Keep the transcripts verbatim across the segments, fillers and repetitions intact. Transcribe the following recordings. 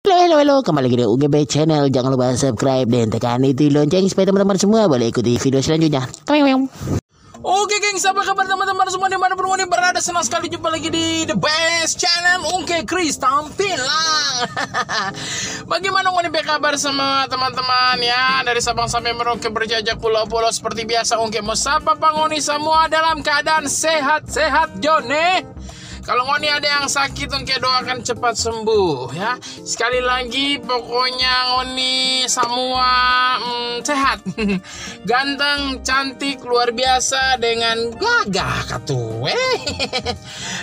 Halo, halo, halo, kembali lagi di U G B Channel. Jangan lupa subscribe dan tekan itu lonceng supaya teman-teman semua boleh ikuti video selanjutnya. Oke, gengs, apa kabar teman-teman semua di mana pun ngoni berada? Senang sekali jumpa lagi di The Best Channel, Ungke Chris Tampilang. Bagaimana ngoni pe kabar sama teman-teman ya? Dari Sabang sampai Merauke berjajak pulau-pulau seperti biasa. Ungke mo sapa pa ngoni semua dalam keadaan sehat-sehat jo ne. Kalau ngoni ada yang sakit, Ungke doakan cepat sembuh ya. Sekali lagi, pokoknya ngoni samua, mm, sehat. Ganteng, cantik, luar biasa, dengan gagah katu. Eh.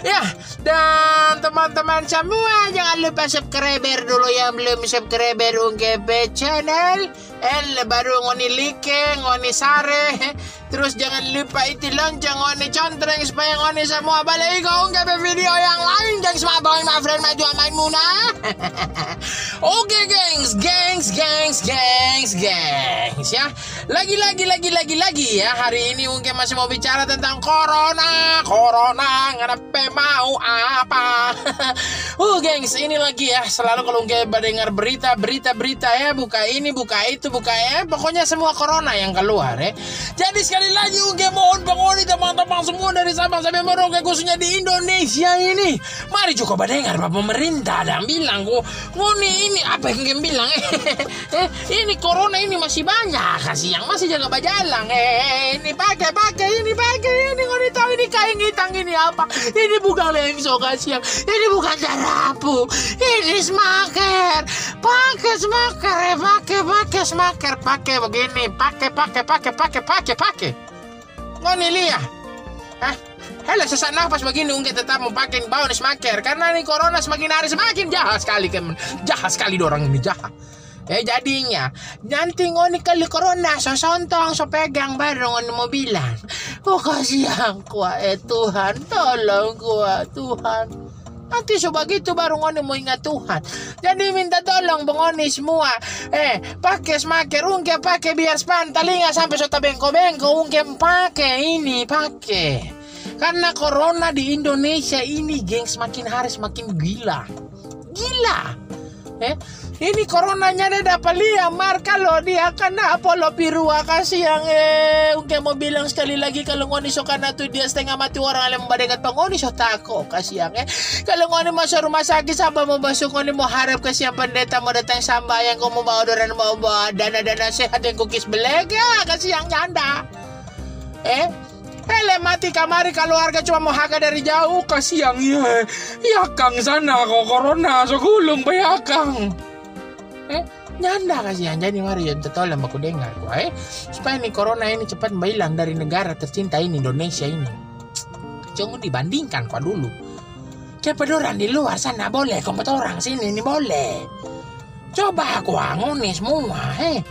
Ya, dan teman-teman semua, jangan lupa subscriber dulu yang belum subscriber Ungke pe channel. Eh, baru ngoni like, ngoni share. Terus jangan lupa iti lonceng ngoni contreng supaya ngoni semua bale iko Ungke pe video yang lain, gengs, my boy, my friend, my tuan, my muna. Oke, gengs, gengs, gengs, gengs, gengs, ya. Lagi, lagi, lagi, lagi, lagi, ya. Hari ini Ungke masih mau bicara tentang corona, corona, ngana pe mau apa? Uh, gengs, ini lagi ya, selalu kalau Ungke badengar berita, berita, berita ya, buka ini, buka itu, buka ya, pokoknya semua corona yang keluar ya. Jadi sekali lagi Ungke mohon pa ngoni tamang-tamang semua dari Sabang sampai Merauke, khususnya di Indonesia ini. Mari juga badengar pa pemerintah dang bilang ko, ngoni ini apa yang Ungke bilang, eh? Eh, ini corona ini masih banyak, kasiang, masih jaga bajalang. Eh, ini pake, pake, ini pake, ini ngoni tahu ini kain hitam ini apa? Ini bukan lenso, kasiang. Ini bukan jarapu. Ini smaker. Pake smaker, eh, pake, pake smaker, pake begini, pake, pake, pake, pake, pake, pake. Ngoni lia? Hah? Hele, sesak nafas begini, Ungke tetap mo pake bawa ni smaker, karena ni corona semakin hari semakin jahat sekali, kem-, jahat sekali dorang ini, jahat. Eh, jadinya, nanti ngoni kali corona, so sontong, so pegang, baru ngoni mo bilang, "Oh, kasiang kwa, eh, Tuhan, tolong kwa, Tuhan." Nanti so bagitu, baru ngoni mo inga Tuhan. Jadi minta tolong pa ngoni semua. Eh, pake smaker, Ungke pake biar span talinga sampe so tabengko-bengko, Ungke pake ini, pake. Karena corona di Indonesia ini, gengs, semakin hari semakin gila. Gila. Eh, ini corona nyanda dapa lia, mar kalo dia kana polo pirua, kasiang, eh. Ungke mo bilang sekali lagi, kalo ngoni so kana tu dia stenga mati, orang lem badekat pa ngoni so tako, kasiang, eh. Kalo ngoni maso rumah sakit, sapa mo basu ngoni, mo harap kasiang pendeta mo datang sambayang, ko mo bawa dorang, mo bawa dana-dana sehat yang kukis belek, ya, kasiang, nyanda. Eh, hele mati kamari, kaluarga cuma mo haga dari jauh, kasiang, ya. Yakang sana ko corona so gulung pa yakang. Eh, nyanda, kasiang. Jadi mari jo minta tolong baku dengar kwa, eh, supaya ni corona ini cepat bailang dari negara tercinta ini, Indonesia ini. Jangan dibandingkan kwa dulu. Kiapa dorang di luar sana boleh, kong pa torang sini ni boleh? Coba kwa ngoni semua, he.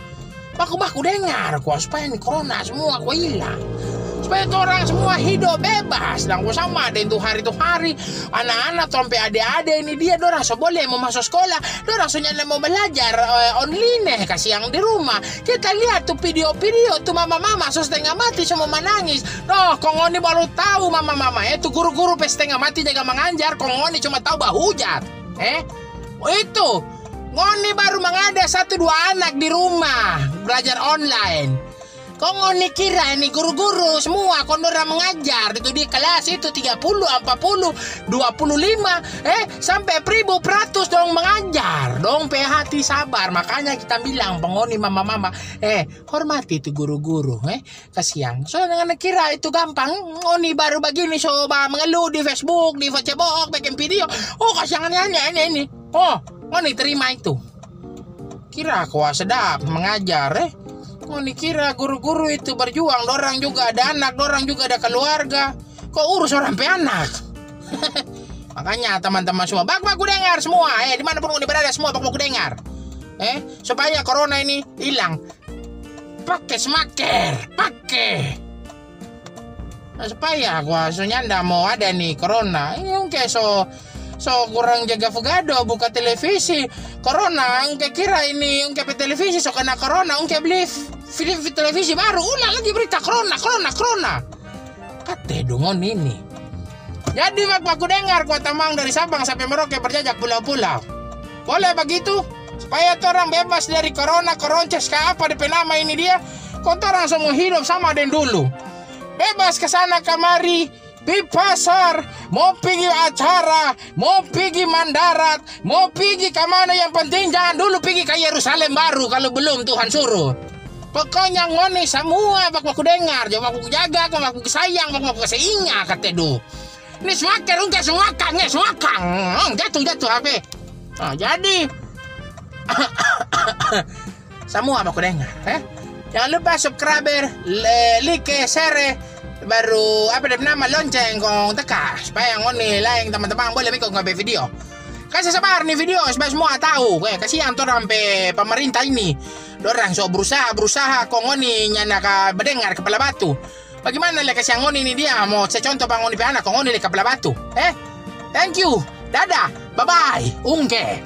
Baku-baku dengar kwa supaya ni corona semua kwa ilang. Supaya torang semua hidop bebas, dang kwa sama deng tu hari, tu hari. Anak-anak, tong pe ade-ade ini dia, dorang so boleh mo maso skola, dorang so nyanda mo belajar, eh, online, kasiang di rumah. Kita lihat tu video-video, tu mama-mama so stenga mati, so mo manangis. Noh, kong ngoni baru tau mama-mama, eh, tu guru-guru pe stenga mati jaga mangajar, kong ngoni cuma tau bahujat. Eh, itu, ngoni baru mangada satu dua anak di rumah, belajar online. Kong ngoni kira ini guru-guru semua, kong dorang mangajar itu di kelas itu tiga puluh, ampa puluh, dua puluh lima, eh, sampe pribu peratus dong mangajar. Dong pe hati sabar, makanya kita bilang pa ngoni mama-mama, eh, hormati tu guru-guru, eh, kasiang. So, ngana kira itu gampang, ngoni baru bagini so ba mengeluh di Facebook, di Facebook, bikin video. Oh, kasiang ini, ini, ini. Oh, ngoni terima itu. Kira kwa sedap mangajar, eh? Ngoni kira guru-guru itu berjuang, dorang juga ada anak, dorang juga ada keluarga. Kok urus orang pe anak? Makanya teman-teman semua, bak-baku dengar semua, eh, di mana pun ngoni berada semua, bak-baku dengar. Eh, supaya corona ini hilang. Pake smaker, pake. Nah, supaya kwa so nyanda mo ada ni corona. Ini ungke so, so kurang jaga fugado, buka televisi. Corona, ungke kira ini ungke pe televisi so kena corona, ungke beli f-, film fi-, televisi baru, ulang lagi berita corona, corona, corona. Kate dungon ini. Jadi, bak-baku dengar kwa tamang dari Sabang sampe Merauke berjajak pulau-pulau. Boleh bagitu? Supaya torang bebas dari corona, koronces ka apa depe nama ini dia, kong torang so mo hidop sama deng dulu. Bebas ka sana kamari, pi pasar, mo pigi acara, mo pigi mandarat, mo pigi ka mana, yang penting jangan dulu pigi ka Yerusalem baru kalu belum Tuhan suruh. Pokoknya ngoni samua baku-baku dengar, jo baku jaga, baku-baku sayang, baku-baku kase inga kate du. Ni semua kang, ungke semua kang, eh, semua kang. Hmm, jatuh, jatuh H P. Ah, jadi, samua baku dengar, eh. Jangan lupa subscribe, le-, like, share, baru apa depe nama, lonceng kong teka, supaya ngoni laeng tamang-tamang boleh iko nggabe video. Kase sabar ni video supaya samua tau, eh, kasiang torang pe pemerintah ini. Dorang so brusaha-brusaha kong ngoni nyanda ka badengar kapala batu. Bagimana le kasiang ngoni ni dia mo se contoh pa ngoni pe anak kong ngoni le kapala batu, eh? Thank you. Dadah. Bye-bye. Ungke.